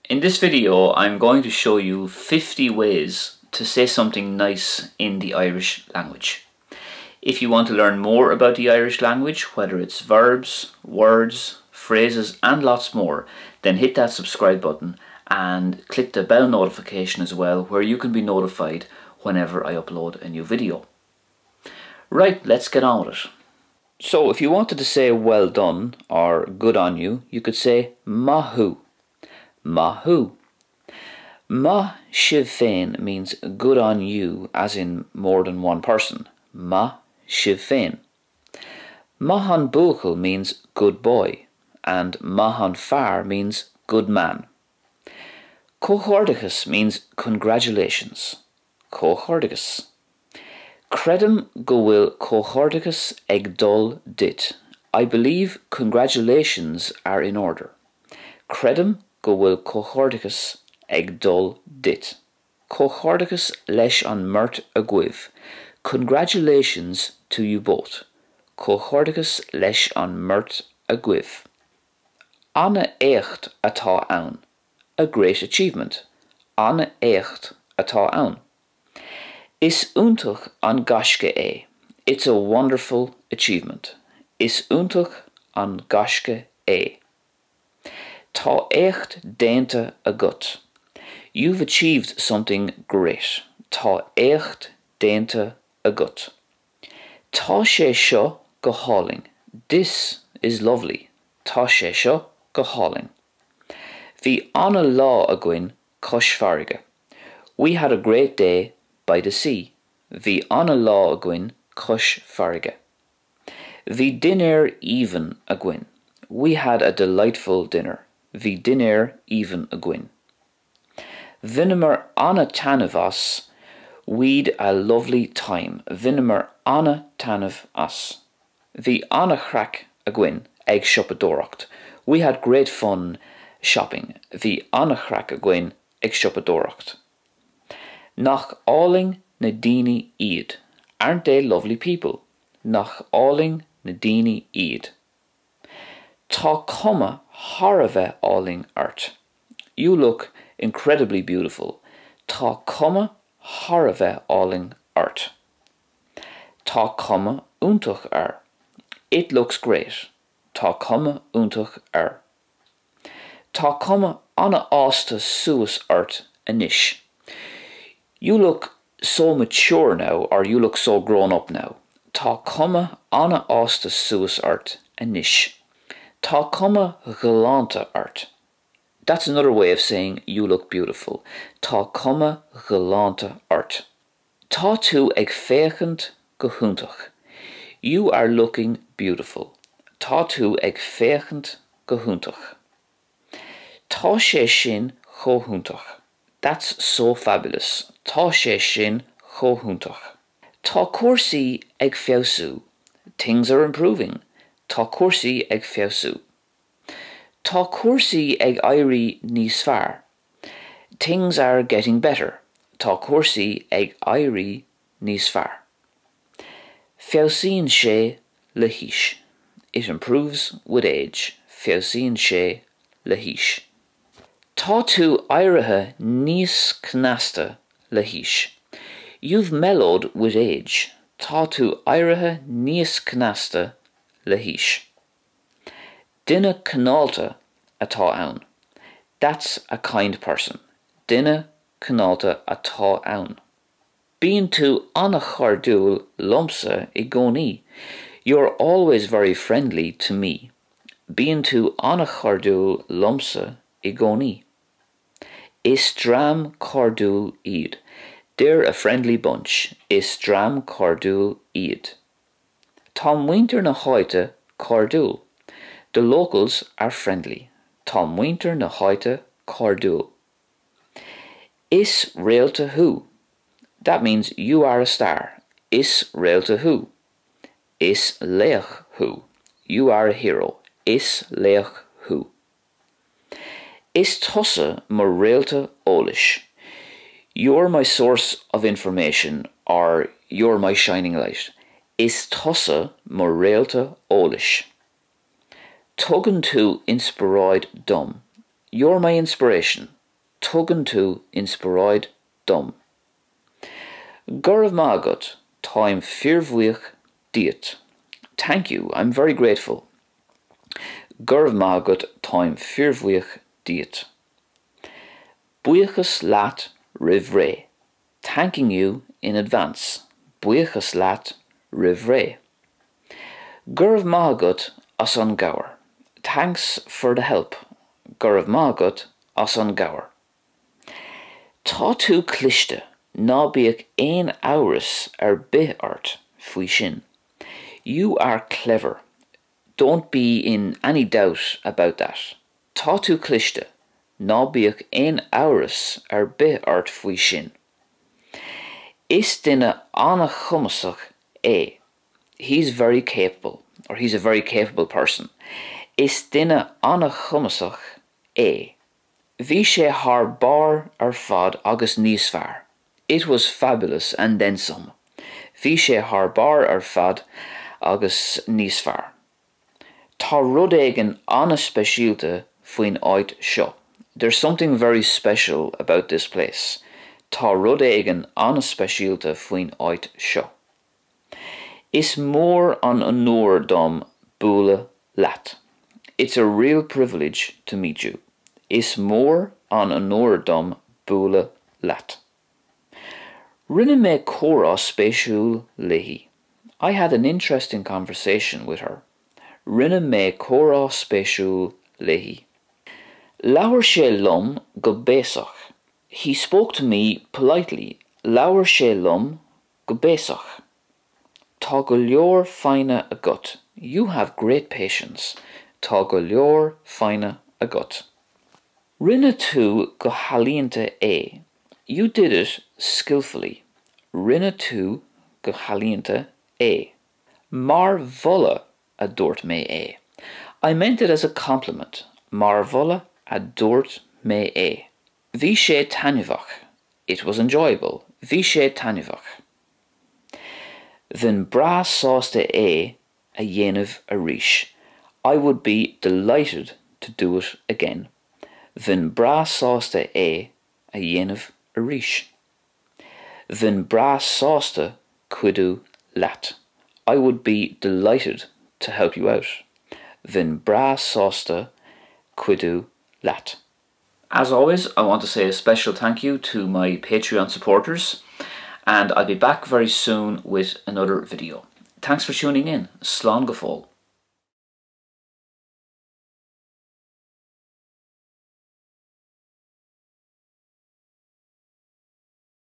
In this video I'm going to show you 50 ways to say something nice in the Irish language. If you want to learn more about the Irish language, whether it's verbs, words, phrases and lots more, then hit that subscribe button and click the bell notification as well where you can be notified whenever I upload a new video. Right, let's get on with it. So if you wanted to say well done or good on you, you could say maith thú. Maith thú. Maith sibh féin means good on you as in more than one person. Maith sibh féin. Maith an buachaill means good boy and maith an fear means good man. Comhghairdeachas means congratulations. Comhghairdeachas. Creidim go bhfuil comhghairdeachas ag dul duit. I believe congratulations are in order. Creidim go bhfuil comhghairdeachas ag dul duit. Comhghairdeachas leis an mbeirt agaibh. Congratulations to you both. Comhghairdeachas leis an mbeirt agaibh. An-éacht atá ann. A great achievement. An-éacht atá ann. Is iontach an gaisce é. It's a wonderful achievement. Is iontach an gaisce é. Tá éacht déanta agat. You've achieved something great. Tá éacht déanta agat. Tá sé seo go hálainn. This is lovely. Tá sé seo go hálainn. Bhí an-lá againn cois farraige. We had a great day by the sea. Bhí an-lá againn cois farraige. Bhí dinnéar aoibhinn againn. We had a delightful dinner. Bhí dinnéar aoibhinn againn. Bhaineamar an-taitneamh as. We'd a lovely time. Bhaineamar an-taitneamh as. Bhí an-chraic againn ag siopadóireacht. We had great fun shopping. Bhí an-chraic againn ag siopadóireacht. Nach álainn na daoine iad. Aren't they lovely people? Nach álainn na daoine iad. Tá cuma thar a bheith álainn ort. You look incredibly beautiful. Tá cuma thar a bheith álainn ort. Tá cuma iontach air. It looks great. Tá cuma iontach air. Tá cuma an-fhásta suas ort anois. You look so mature now or you look so grown up now. Tá cuma an-fhásta suas ort anois. Tá cuma ghalánta ort. That's another way of saying you look beautiful. Tá cuma ghalánta ort. Tá tú ag féachaint go hiontach. You are looking beautiful. Tá tú ag féachaint go hiontach. Tá sé sin chomh hiontach. That's so fabulous. Tá sé sin chomh hiontach. Tá cúrsaí ag feabhsú. Things are improving. Tá cúrsaí ag feabhsú. Tá cúrsaí ag éirí níos fearr. Things are getting better. Tá cúrsaí ag éirí níos fearr. Feabhsaíonn sé le haois. It improves with age. Feabhsaíonn sé le haois. Tá tú éirithe níos cneasta le haois. You've mellowed with age. Tá tú éirithe níos cneasta le haois. Duine cineálta atá ann. That's a kind person. Duine cineálta atá ann. Bíonn tú an-chairdiúil liomsa i gcónaí. You're always very friendly to me. Bíonn tú an-chairdiúil liomsa i gcónaí. Is dream cairdiúil iad. They're a friendly bunch. Is dream cairdiúil iad. Tá muintir na háite cairdiúil. The locals are friendly. Tá muintir na háite cairdiúil. Is réalta thú. That means you are a star. Is réalta thú. Is laoch thú. You are a hero. Is laoch thú. Is tusa mo réalta eolais. You're my source of information or you're my shining light. Is tusa mo réalta eolais. Tugann tú inspioráid dom. You're my inspiration. Tugann tú inspioráid dom. Go raibh maith agat, táim fíorbhuíoch díot. Thank you, I'm very grateful. Go raibh maith agat, táim fíorbhuíoch díot. Buíochas leat roimh ré. Thanking you in advance. Buíochas leat roimh ré. Go raibh maith agat as an gcabhair. Thanks for the help. Go raibh maith agat as an gcabhair. Tá tú cliste, ná bíodh aon amhras ar bith ort faoi sin. You are clever. Don't be in any doubt about that. Tá tú cliste, ná bíodh aon amhras ar bith ort faoi sin. Is duine an-chumasach é. He's very capable, or he's a very capable person. Is duine an-chumasach é. Bhí sé thar barr ar fad agus níos fearr. It was fabulous and then some. Bhí sé thar barr ar fad agus níos fearr. Tá rud éigin an-speisialta faoin áit seo. There's something very special about this place. Tá rud éigin an-speisialta faoin áit seo. Is mór an onóir dom bualadh leat. It's a real privilege to meet you. Is mór an onóir dom bualadh leat. Rinne mé comhrá spéisiúil léi. I had an interesting conversation with her. Rinne mé comhrá spéisiúil léi. Labhair sé liom go béasach. He spoke to me politely. Labhair sé liom go béasach. Tá go leor foighne agat. You have great patience. Tá go leor foighne agat. Rinne tú go healaíonta é. You did it skillfully. Rinne tú go healaíonta é. Mar mholadh a dúirt mé é. I meant it as a compliment. Mar mholadh a dúirt mé é. Bhí sé taitneamhach. It was enjoyable. Bhí sé taitneamhach. Bheinn breá sásta é a dhéanamh arís. I would be delighted to do it again. Bheinn breá sásta é a dhéanamh arís. Bheinn breá sásta cuidiú leat. I would be delighted to help you out. Bheinn breá sásta cuidiú leat. As always, I want to say a special thank you to my Patreon supporters, and I'll be back very soon with another video. Thanks for tuning in. Slán go fóill.